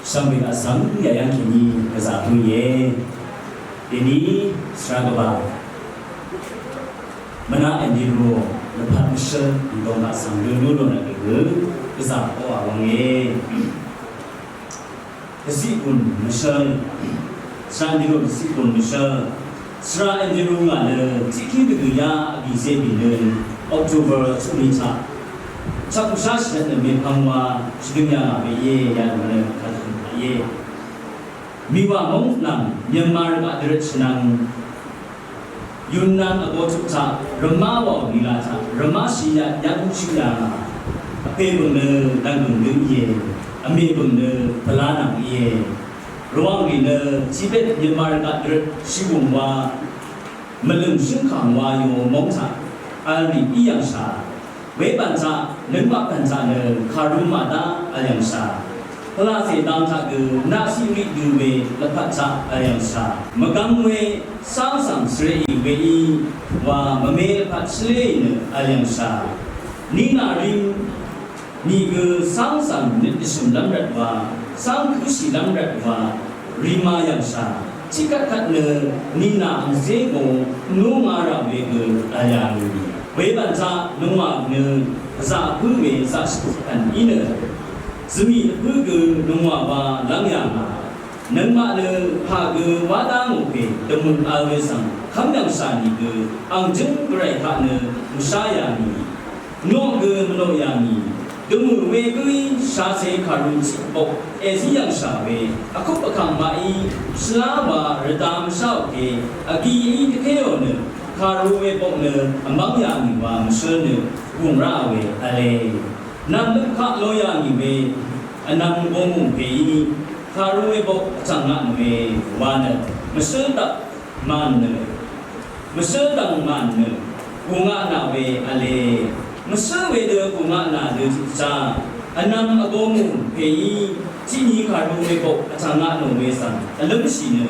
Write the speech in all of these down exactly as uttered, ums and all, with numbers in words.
Shvngbe vsvng yayv́ng kèní gvzà bǿìe. Dèní svra gvbà mvnaq ènì rò lvpat mvshǿl mvdong vsvng rø̄ lú lò nø gø gvzà oqà wvnge. Dvziqbùn mvshǿl. Svra ènì rò dvziqbùn mvshǿl. Svra ènì rò ngà nø tiqkíng dvgø̀ yá vbìzebì nø October vchuq ni taq chvkshá shvt nø mèpvng wa shvdøng yà ngà we íe, yà nø kàdv̀m taq íe. Mìwà móng nvng Myanmar rvgaq dvrøt shvnvng Yunnan vgō tuq taq rvmá wàò nìlà taq rvmá shìyaq yv́ng shøq yà ngà. Vpè bø̀ng nø dv̀nggø̀ng dø íe. Vmè bø̀ng nø pvlá nvng íe. Rvwàng rì nø Tibet Myanmar rvgaq dvrøt shìgùng wa mvlø̀ng shǿngkàng wa yo móng taq vl rì í yv̀ngshà. Webv̀n taq nøngmaq pv̀n taq nø kàru màdá vl yv̀ngshà. Pvlacè dang taq gø naqsiq riq dø we lvpat taq vl yv̀ngshà. Mvgvm we cáng svng svrèí weí wa mvme lvpat shvléì nø vl yv̀ngshà. Nìnà rim nìgø cáng svng nøt dvshø̀mlv́m rvt wa, cáng kǿshìlv́m rvt wa, rima yv̀ngshà. Tiqkvtkvt nø nìnà angzé go nú ngà rà we gø vl yà ngì. Webv̀n taq nungwà nø gvzà bǿ we zaqshì tiqkv̀n í nø zvmì dvbǿ gø nungwà wa lv́ng yà ngà. Nøngmaq nø pà gø wá dá ngò pè dvmø̀ vl we svng kv́m yv̀ngshà nìgø ang jǿng gvray kaq nø mvshá yà ngì. Noq gø mvnoq yà ngì. Dvmø̀ we gǿí shacè kàru tiq bok èzí yv̀ngshà we vkup vkàng maqí shvlá wa rvda mvsháò ke vgi í dvkéò nø kàru we bok nø vmv́ng yà ngì wa mvshǿl nø gùng ráò we v̄le. Nv̀m nø kaq lo yà ngì we vnvm gomù pèí kàru we bok vtv̀ng ngaq nòe wa nø mvshǿl dvp màn nø mvshǿl dv̀ng màn nø gù ngaq nà we v̄le. Mvshǿl wedø gù ngaq nà dø tiqjá vnvm vgō mù pèí tiqni kàru we bok vtv̀ng ngaq nò we svng vlǿmshì nø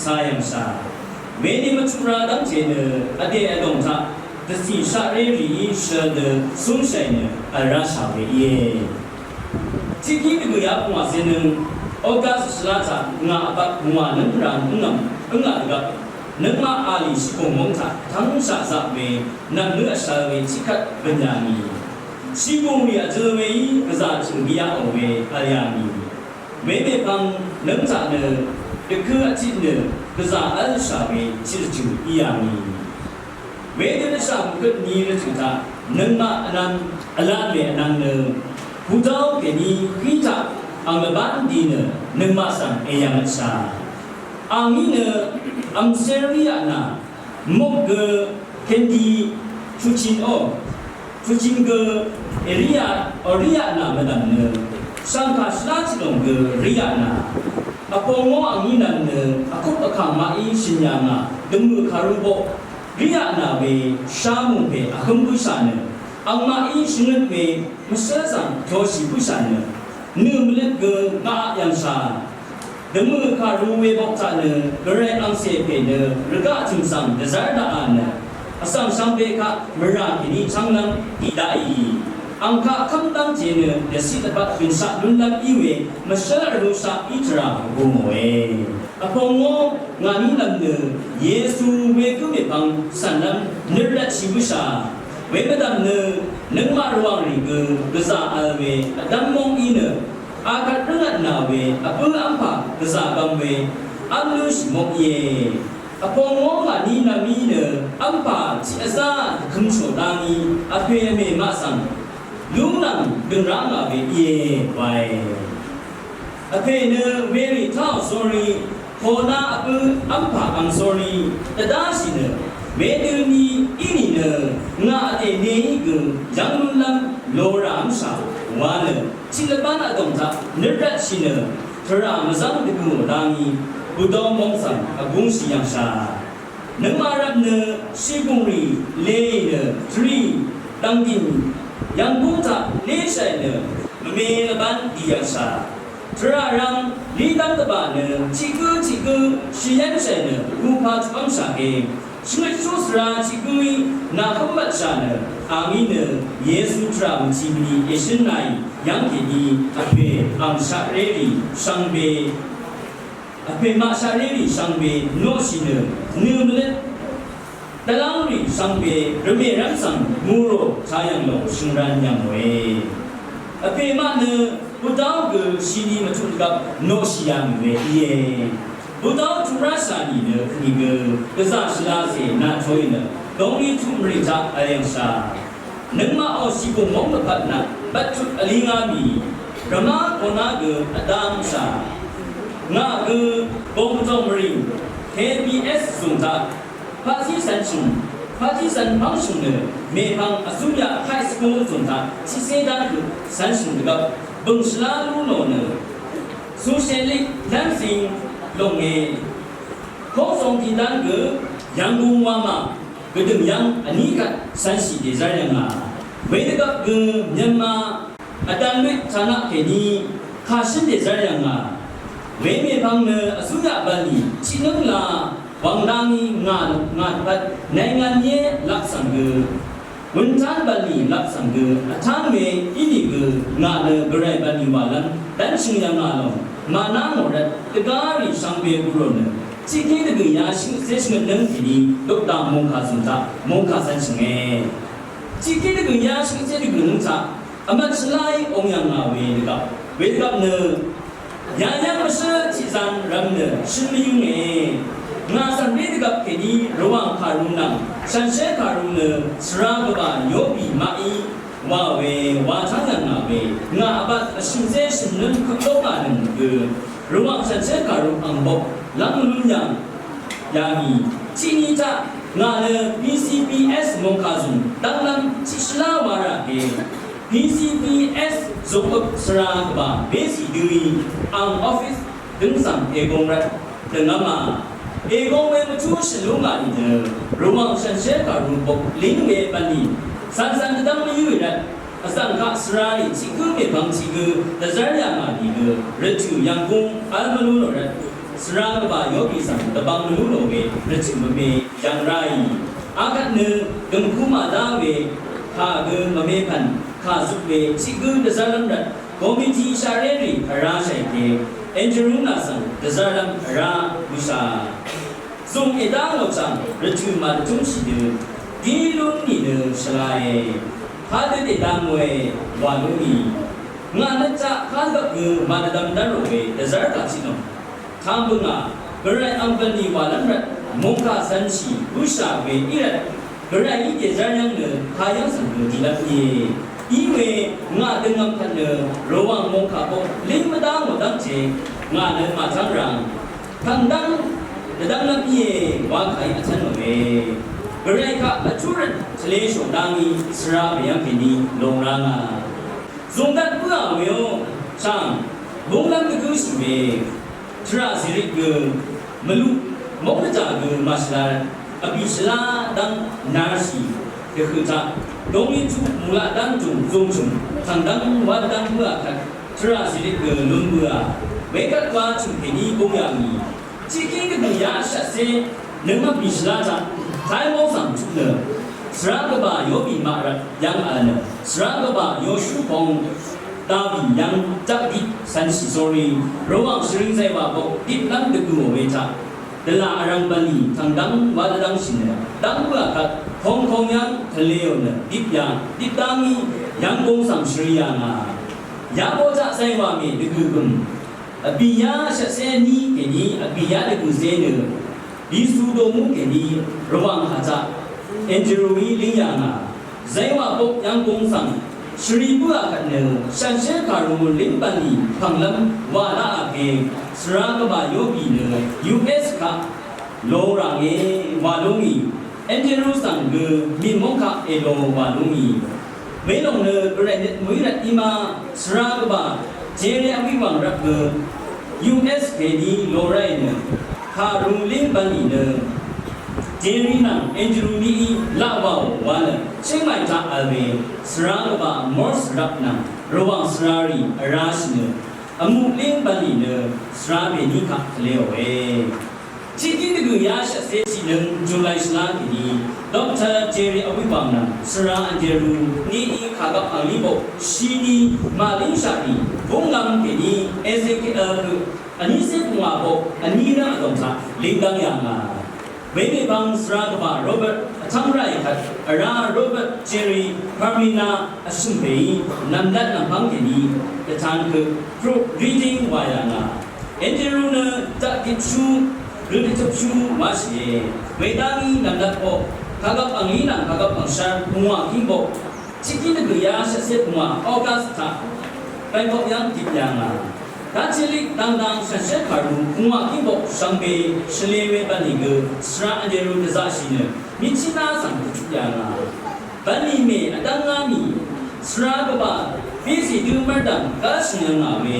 cà yv̀ngshà. Weni mvtuq ra dv́ngte nø vdè vdòng taq dvcì shaqré rìí shøl dø cúnshàì nø vl ráshà we íe. Tiqkíng dvgø̀yá pungwà zennøng August shvlá taq ngà vbak pungwà nǿng rang ǿngv̀m ǿngà dvgvp nøngmaq alì shvbùng móng taq tv́ngshaq zaq we nv̀mnǿ vshvl we tiqkvt bø̀n yà ngì. Shvbùng rì vjø̄ weí gvzà tø̀ng biyaqò we vl yà ngì. Wemèpvng nøngtaq nø dvkø̄ vtit nø gvzà v́lshà we tiqrvtø̀ í yà ngì. Wedø dvshà mvkøt ni rvtø̀ taq nøngmaq vnvng vlat we vnvng nø Bùdá kèní hí taq ang mvbán di nø nøngmaq svng èyv̀ngvtshà. Angí nø vmsé ríaq nà mok gø kendi tuqcin ó tuqcin gø èríaq òríaq nà mvdv̀m nø shv̀ngkà shvlá tiqlòng gø ríaq nà vpongó angí nvng nø vkup vkàng maqí shø̀n yà ngà dvmø̀ kàru boq ríaq nà we shá mòngpè vhǿm bǿshà nø angmaqí shvngøt we mvshǿl svng toshì bǿshà nø nø̀ mvløt gø ngaq yv̀ngshà. Dvmø̀ kàru we bok taq nø gvray angcè pè nø rvgaq tø̀m svng dvzv́r daqà nø vsvng shvngbe kaq mvrà kèní chv́nglv́m tiqdaqì. Ang kaq kv́m dv́ngte nø dvciq dvbat gø̀nshaq lúnlv́m í we mvshǿl rvhøshaq í tvrà vgù ngòe. Vpongó ngàní nv̀m nø Yesu wegǿ mèpvng cv̀nlv́m nøt rvtshì bǿshà. Wemvdv̀m nø nøngmaq rvwàng rì gø gvzà vl we vdv́m móng í nø akvt rǿngvt nà we vbǿ v́mpà gvzà gvm we v́mlǿshì móng íe. Vpongó ngàní nv̀m í nø v́mpà tiq vzá dvkø̄mshò dá ngí vpè vmè maq svng lú nvng dø̀ng rá ngà we íe wae. Vpè nø werì táò sórí koná vbǿ v́mpà ang sórí dvdáshì nø wedøni í nìnø ngà vdè neí gø yv́ng lúnlv́m lorà v́mshà wa nø tiq lvbán vdòng taq nøt rvtshì nø tvrà mvzv́ng dvgø̀ò dá ngí Bùdó móng svng vgúngshì yv̀ngshà. Nøngmaq rvp nø shìgùng rì leì nø tvrì dv̀ngdìn yv̀nggúng taq léshàì nø mvme vbán dì yv̀ngshà. Tvrà rvng lí dv́ng dvbà nø tiq gǿ tiq gǿ shvyv́nshàì nø gupā tvbv́ngshà ke Shvngøt shú svra tiq gǿí nà hǿm bvtshà nø, angí nø Yesu tvrà mvti mvni èshǿn nàì yv́ng kèní vpè ang shaqrérì shvngbe, vpè maq shaqrérì shvngbe noqshì nø, nø mvløt dvlv́ngrì shvngbe rvmè rv́m svng murò tayv̀ng lòng shø̀ngrv̄n yv̀ngòe. Vpè maq nø Butdáo gø shini mvtuq dvgvp noqshì yà mì we íe. Butdáo tuq ráshà nìnø vnìgø gvzà shvlacè natoì nø dongí tuq mvrì taq vlèngshà. Nøngmaqò shìgùng móng dvpvt nø bvttut vlí ngá mì. Rvmá koná gø vdá mvshà. Ngà gø gòngdòng mvrì K B S zùng taq Paqzí cv̄nshø̀ng, paqzí cv̄n pv́ngshø̀ng nø mèpvng vsúyaq high school zùng taq tiqcé dán høq cv̄nshø̀ng dvgvp bø̀ng shvlá lú nò nø Socialist Lansing lònge kózong tiqdán gø Yangon wamà gvdø̀ng yv́ng vní kvt cv̄nshì dèzv́r yv̀ngà. Wedvgvp gø Myanmar vdv̀n møt taq naq kèní kàshǿn dèzv́r yv̀ngà. Wemèpvng nø vsúyaq bv̀nlì tiqnǿng la wv̀ngdangí ngà ngà dvpvt naingan yé lap svng gø, wøntán bv̀nlì lap svng gø vtáng we ínìgø ngà nø gvray bv̀nlì wàlv́m dv́nshøng yv̀ngà lòng màná ngò rvt dvgárì shvngbe gurò nø tiqkíng dvgø̀n ya shvngøtcé shvngøtnǿng kèní dukdang mòngkà zùng taq mòngkà cv̄nshø̀nge. Tiqkíng dvgø̀n ya shvngøtcé dvgø̀n nǿng taq vmvt shvláí ong yv̀ngà we dvgvp, wedvgvp nø yayv́ng mvshǿ tiqzan rv̄m nø shøn mvyǿnge. Ngà zv̀ngré dvgvp kèní Rvwàng kàru nvng shànshér kàru nø svra gvbà yóbì maqí wa we wa tv́ng yv̀ngà we ngà vbat vshø̀mzé shø̀mnǿn køp lóngà nøng gø Rvwàng shànshér kàru ang bok lv́ng mvlún yv̀ng yà mì tiqní taq ngà nø P C P S mòngkà zùng dv́nglv́m tiqshvlá wa rà ke P C P S zòkøp svra gvbà bécì døí ang office døngzv̀ng ègong rvt døngv́mà. Ègong we mvtú shvlú ngà nìnø Rvwàng shànshér kàru bok líng we bv̀nlì cv̀ncv̀n dvdv́ng mvyǿ rvt vzv̀ng kaq svra rì tiq gǿ mèpvng tiq gǿ dvzv́r yà ngà nìnø rvtø̀ yv̀nggúng v́l mvlú nò rvt svra gvbà yóbì svng dvbvng mvlú nò we rvtø̀ mvme yv̀ng ráì. Akvt nø dø̀ngku màdá we kà gø mvme pv̀n kà zuk we tiq gǿ dvzv́rlv́m rvt komiti shaqré rì vrá shàì ke Andrew nà svng dvzv́rlv́m vrá bøshà. Zùng èdá ngò chv̀ng rvtø̀ màdvtúngshì dø dí lún nìnø shvlae. Kadø dèdá ngòe wà lú nì. Ngà nøt taq kadvgvp gø màdvdvm dv́n rò we dvzv́r kà tiq nò. Tang bøngà gvray ang bv̀nlì wàlv́m rvt mòngkà cv̄nshì bǿshà we í rvt gvray í dèzv́r yv́ng nø kayv́ng svng gø dìlv́m íe. Í we ngà døngvm kvt nø Rvwàng mòngkà bok líng mvdá ngò dv́ngte ngà nø màtv́ng rvng tv̀ngdv́ng dvdv́nglv́m íe wa kàí vtv́n nòe. Gvray kaq vtú rvt tvleshò dá ngí svra bèyv́ng kèní lòngrá ngà. Zungdat bǿà weó chàng búnglv́m dvgǿshì we tvrà zìrit gø mvluq móng dvjà gø màshvlar vbì shvlá dv́ng narshì dvhø̀ taq dongí tuq mùlaq dv́ng tùng zungchø̀m tv̀ngdv́ng wá dv́ng bǿà kvt tvrà zìrit gø lún bǿà. Wekvt wa chø̀m kèní búng yà mì. Tiqkíng dvgø̀n yá shvtcé nøngmaq bì shvlá taq táí móng svng tuq nø svra gvbà yóbì maq rvt yv́ng vl nø svra gvbà yóshú pong Davi yv́ng jvkdip cv̄nshì sórí Rvwàng shvring zaywà bok diplv́m dvgø̀ò we taq dvlà vrvng bv̀nlì tv̀ngdv́ng wá dvdv́ngshì nø dv́ng bǿà kvt kongkong yv́ng tvlēò nø dip yà dip dá ngí yv́ng gúng svng shvri yà ngà. Yabó taq zaywà mè dvgø̀ gø̀m vbìyá shvtcé ní kèní vbìyá dvgø̀zé nø Lisu dongú kèní Rvwàng kà taq Andrew í líng yà ngà. Zaywà bok yv́ng gúng svng shvri bǿà kvt nø shànshér kàru líng bv̀nlì pv̀nglv́m wà láà ke svra gvbà yóbì nø U S kaq lo rànge wà lúngì. Andrew svng gø mìmóng kaq èlo wà lúngì. Welòng nø gvray nøt mø̀í rvt í má svra gvbà Jerry vwí wàng rvp gø U S kèní lo ráì nø kàru líng bv̀nlì nø Jerry nvng Andrew níí laq wàò wa nø Chiang Mai taq vl we svra gvbà Morse rvp nvng Rvwàng svra rì vrashì nø vmuq líng bv̀nlì nø svra pèní kaq tvlēòe. Tiqkíng dvgø̀ yá shvtcé shì Nøng July shvlá kèní Doctor Jerry Awíbang nvng Svra Andrew ní í kàgvp angní bok shini màlíngshaq rì búngvm kèní Ezekiel høq vnícé pungwà bok vní rv́ng vdòng taq língdv́ng yà ngà. Wemèpvng svra gvbà Robert vtv́ng ráì kvt vrá Robert Jerry Parmina vshø̀m pèí nv̀mlat nv̀mpv́ng kèní dvtan høq proofreading wà yà ngà. Andrew nø dvgitshú rødvtøpshú wáshìe. Wedv́ngí nv̀mlat bok kàgvp angní nvng kàgvp angshv́r pungwà kíngbok tiqkíng dvgø̀yá shvtcé pungwà August taq Bangkok yv́ng dip yà ngà. Catholic dangdang shànshér kàru pungwà kíngbok shvngbe shvlē we bv̀nlì gø svra Andrew dvzaqshì nø mìchíná svng dvtuq yà ngà. Bv̀nlì mè vdv́ngá mì svra gvbà bízì dø mv́rdv̀ng gáshì yv̀ngà we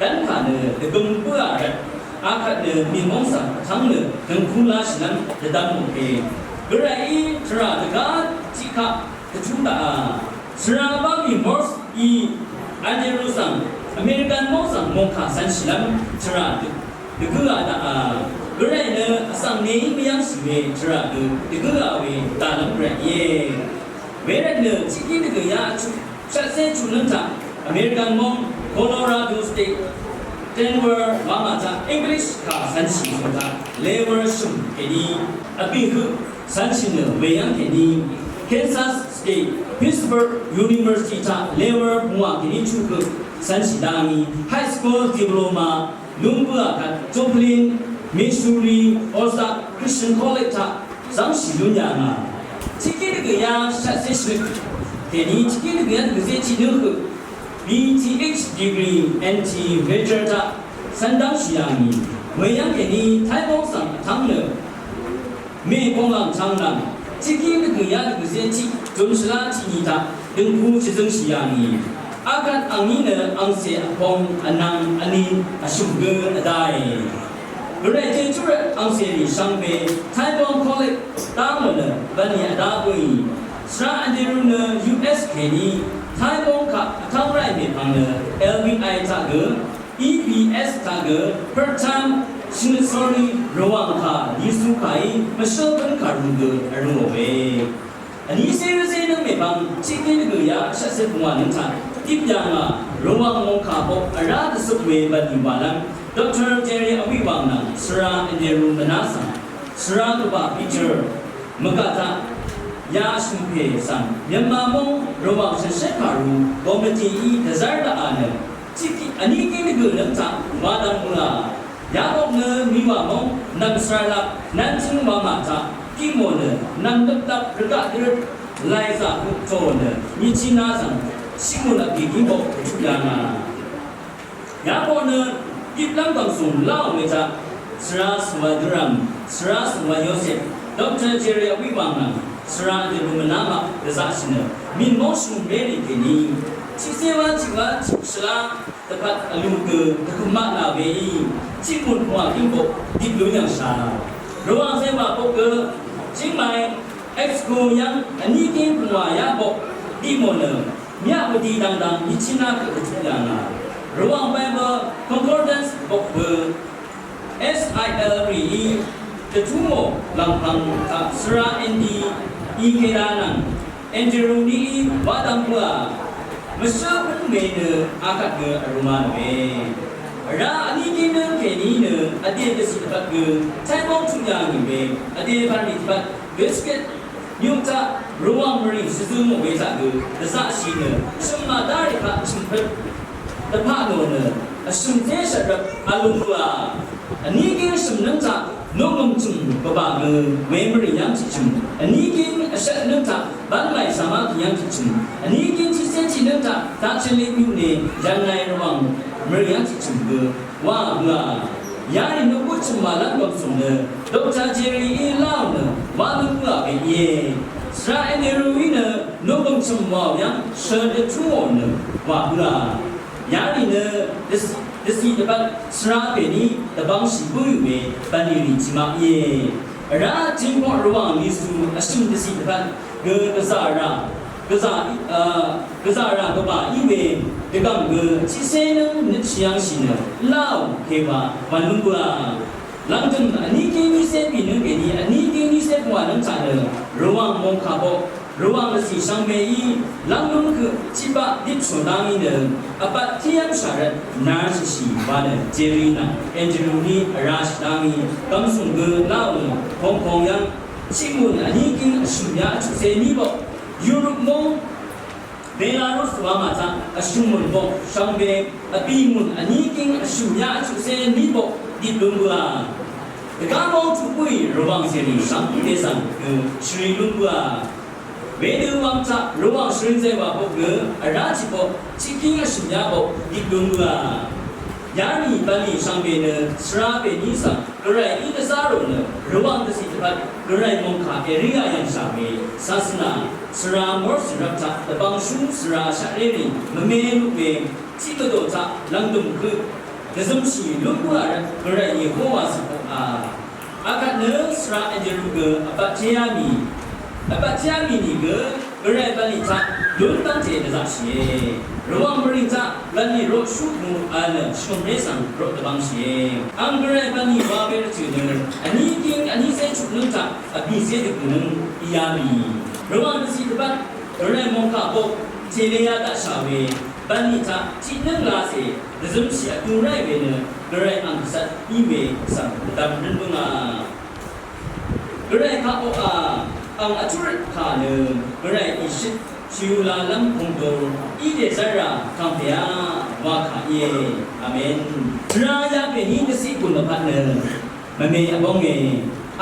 dv́nkà nø dvgøm bǿà rvt akvt nø mìmóng svng vtv́ng nø dø̀ngkú láshìlv́m dvdvm mòe. Gvrayí tvrà dvgá tiqkaq dvtú daqà. Svra bá mì Morse í Andrew svng American móng svng mòngkà cv̄nshìlv́m tvrà dø dvgǿa daqà. Gvray nø vsvng neí mvyv́ngshì we tvrà gø dvgǿa we dàlv́m gvray íe. Wervt nø tiqkíng dvgø̀yá chuq shvtcé chuq lǿng taq American móng Colorado State Denver wamà taq English kà cv̄nshì zùn taq level shø̀m kèní vbì høq cv̄nshì nø weyv́ng kèní Kansas State Pittsburg University taq level pungwà kèní chuq høq cv̄nshì dá ngí high school diploma lún bǿà kvt Joplin, Missouri Ozark Christian College taq zv́ngshì lún yà ngà. Tiqkíng dvgø̀yá shvtcé shvt kèní tiqkíng dvgø̀yá dvgø̀cé tiq nø høq B Th degree N T major taq cv́n dv́ngshì yà ngì. Weyv́ng kèní Taibóng svng vtv́ng nø mè konglàng chvnglàng tiqkíng dvgø̀yá dvgø̀cé tiq jun shvlá tiq ni taq døngku shvzøngshì yà ngì. Akvt angní nø angcè vpong vnvng vnin vshø̀m gø vdáì. Gvray Jejú rvt angcèrì shvngbe Taibong College dá ngò nø bv̀nlì vdá bǿì. Svra Andrew nø U S kèní Taibong kaq vtv́ng ráì mèpvng nø L B I taq gø E B S taq gø Purtan Smithsonian Rvwàng kà Yesu kàí mvshǿl bǿn kàru gø vrø̄òe. Vnícé rvcé nǿng mèpvng tiqkíng dvgø̀yá shvtcé pungwà nǿng taq dip yà ngà Rvwàng mòngkà bok vrá dvzøp we bv̀nlì wàlv́m Doctor Jerry Awíwàng nvng svra Andrew mvná svng svra gvbà Peter mvgà taq ya vshø̀m pè svng Myanmar móng Rvwàng shànshér kàru committee í dvzv́r daqà nø tiq vní gíng dvgø̀ nǿng taq wa dvng mø̀à. Yabok nø mìwà móng nv̀m svralap nv́ntíng wamà taq pimò nø nv̀m dvpdvp rvgaq dvrøt làìzà høq tò nø nyichina svng shimùn vbì gíng bok dvtuq yà ngà. Yabok nø iplv́m gv̀msùng láò we taq svra Sùnwà Døram, svra Sùnwà Yosep, Doctor Jerry Awíwàng nvng svra Dèbùmvná maq dvzaqshì nø mìn móng shùng ré rì kèní tiqcé wá tiq wá tiq shvlá dvpvt vlú gø dvkø̀m maq nà weí tiq mùn pungwà gíng bok dip lún yv̀ngshà. Rvwàng zewà bok gø Chiang Mai Exco yv́ng vní gíng pungwà yá bok dip mò nø myaq vdi dvngdvng nyichina kø dvtuq yà ngà. Rvwàng Bible Concordance bok gø S I L rìí dvtú mò lv̀ngpv̀ng taq svra N D Ikeda nvng Andrew níí wa dv̀ng bǿà mvshǿ bǿn we nø akvt gø vrū ma nòe. Vrá vní gíng nǿng kèní nø vdè dvcì dvpvt gø Taibóng tuq yà ngì we vdè pv̀nrì dvpvt Biscuit nyuq taq Rvwàng mvrì shvzø mò we taq gø dvzaqshì nø shø̀m màdá rì kaq chø̀m pøt dvpaq nò nø vshø̀m té shvt rvp vlung bǿà. Vní gíng vshø̀m nǿng taq Nungø̀m chø̀m gvbà gø wemvrì yv́ng tiqchø̀m, vní gíng vshvt nǿng taq bv́nmàì samá kì yv́ng tiqchø̀m, vní gíng tiqcé tiq nǿng taq Taqchøli myuqne Yannai Rvwàng mvrì yv́ng tiqchø̀m gø wa bøà. Yarì nø gutchø̀m màlv́m gv̀msùng nø Doctor Jerry í láò nø wa lún bǿà we íe. Svra Andrew í nø nungø̀m chø̀m wàò yv́ng shø̀n dvtúò nø wa bǿà. Yarì nø dvcì, dvcì dvpvt svra pèní dvbvngshì bǿì we bv̀nlì rì tiqmaq íe. Vrá Jingpok Rvwàng Yesu vshø̀m dvcì dvpvt gø gvzà rà, gvzà, gvzà rà gvbà í we dvgv̀ng gø tiqcé nǿng nøtshì yv́ngshì nø láò kèwà wv̀n lúng bǿà. Lv̀ngdø̀m vní kíng vní cé pì nøng kèní vní kíng vní cé pungwà nøng taq nø Rvwàng mòngkà boq Rvwàng dvcì shvngbeí lv́nglúng kø tiqbaq dipshò dá ngí nø vbat tíyv́mshà rvt nashìshì wa nø Jerry nvng Andrew ní vrashì dá ngí gv̀msùng gø láò nø Hong Kong yv́ng tiqmùn vní kíng vshø̀m yá vchuqcé ní boq Europe móng Belarus wa màtaq vshø̀m mùn boq shvngbe vbì mùn vní kíng vshø̀m yá vchuqcé ní boq dip lún bøà. Dvgá móng tuq bǿì Rvwàng cèrì shvngbe zv̀ng gø shvri lún bøà. Wedø wang taq Rvwàng shvring zay wà boq gø vrá tiq boq tiq kíng vshø̀m yá boq dip lún bøà. Yarì bv̀nlì shvngbe nø svra pèní svng Gvray í dvzá rò nø Rvwàng dvcì dvpvt Gvray mòngkà èrí ayv̀ngshà we sasvnà svra mòrsì rvp taq dvbvngshú svra shaqrérì mvme luq we tiq gvdò taq lv̀ngdø̀m høq dvzømshì lún bǿà rvt Gvray Yehowa svng oqà. Akvt nø svra Andrew gø vbat téá mì vbat téá mì nìgø Gvray bv̀nlì taq lún dv́ngte dvzaqshìe. Rvwàng mvrìng taq bv̀nlì roqshú gø vl nø shvngø̀mré svng roq dvbvngshìe. Ang Gvray bv̀nlì wa we rvtø̀ nø vní kíng vní cé chuq nǿng taq vbìcé dvgø̀ nǿng íá mì. Rvwàng dvcì dvbvt Gvray mòngkà boq tèleyá daqshà we bv̀nlì taq tiq nǿng lacè dvzømshì vdung ráì we nø Gvray ang gvzvt í we svng dvdvm rǿn bǿngà. Gvray kaq oqà ang vtúrøt kà nø Gvray ìshøt shìulálv́m pungdor í dèzv́rà kàngpèá wa kà íe. Amen. Svra yapèní dvciq gùn vpat nø mvme vbónge.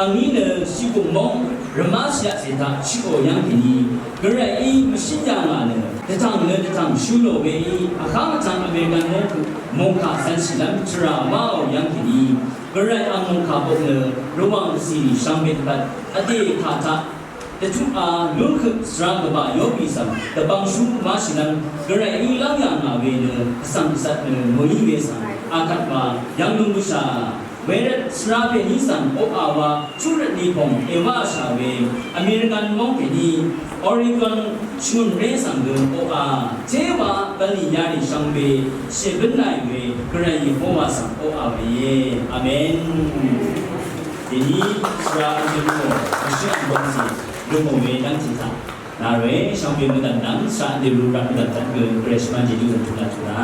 Angní nø shìgùng móng rvmáshì yaqcè taq shøqò yv́ng kèní Gvrayí mvshín yà ngà nø dvtv̀ng nø dvtv̀ng shú lò weí vháng vtv̀ng American móng kø mòngkà cv̄nshìlv́m tvrà wáò yv́ng kèní Gvray ang mòngkà boq nø Rvwàng dvcìrì shvngbe dvpvt vdè kà taq dvtuq a lún høq svra gvbà yó bì svng dvbvngshú máshìlv́m Gvrayí lv́ng yà ngà we nø vsvng dvzvt nø mòí we svng akvt wa yv́ng lúng bǿshà. Wervt svra pèní svng oqà wa chuqrøt ni pòng èwáshà we American móng kèní Oregon shvngø̀mré svng gø oqà téwa bv̀nlì yarì shvngbe shèbǿnlàì we Gvray Yehowa svng oqà we íe. Amen. Dèní svra Andrew vshøq vbv̀nzì lúngò we dv́ngte taq nà ròe shvngbe mvdv̀m nvng svra Andrew rvp mvdv̀m taq gø Gvray shvmán jèdú dv̀m tùnà tùnà.